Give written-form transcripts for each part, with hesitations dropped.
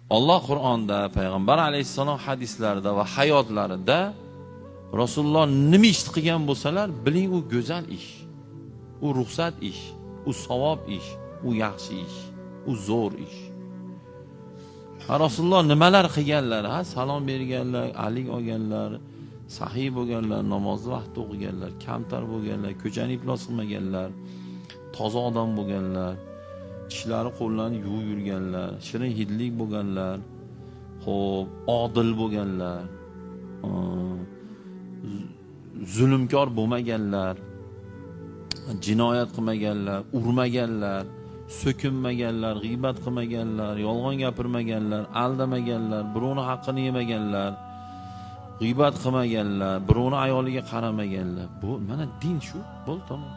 Alloh Qur'onda, payg'ambar alayhissalom hadislarida va hayotlarida Rasululloh nima ish qilgan bo'lsalar, biling u go'zal ish, u ruxsat ish, u savob ish, u yaxshi ish, u zo'r ish. Ha, Rasululloh nimalar qilganlar, ha, salom berganlar, alik olganlar, sahiy bo'lganlar, namozni vaqtida o'qiganlar, kamtar bo'lganlar, ko'chani iflos qilmaganlar, toza odam bo'lganlar, tishlari qo'llarini yuvib yurganlar, shirin hidlik bo'lganlar, xo'p, odil bo'lganlar, zulmkor bo'lmaganlar, jinoyat qilmaganlar, urmaganlar, so'kinmaganlar, g'iybat qilmaganlar, yolg'on gapirmaganlar, aldamaganlar, birovning haqqini yemaganlar, g'iybat qilmaganlar, birovning ayoliga qaramaganlar. Bu mana din shu, bo'ldi, tamom.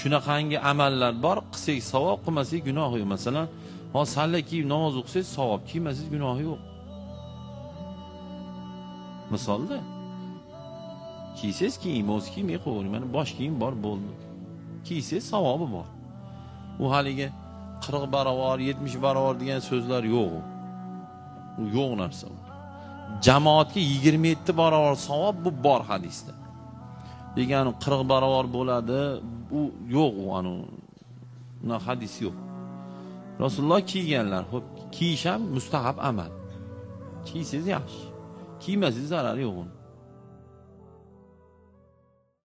Shunaqangi amallar bor, qilsak savob, qilmasak gunoh yo'q. Masalan, hozir salla kiyib namoz o'qisangiz savob, kiymasangiz gunoh yo'q. Misolda kiysangiz kiying, bo'lsa kiymay qo'ying. Mana bosh kiyim bor, bo'ldi. Kiysangiz savobi bor. U haligi 40 barobar, 70 barobar degan so'zlar yo'q. U yo'q narsa. Jamoatga 27 barobar savob bu bor hadisda. Degani 40 barobar bo'ladi, u yo'q, u anu hadis yo'q. Rasululloh kiyganlar, xo'p, kiyish ham mustahab amal. Kiysangiz yaxshi, kiymasangiz zarari yo'q.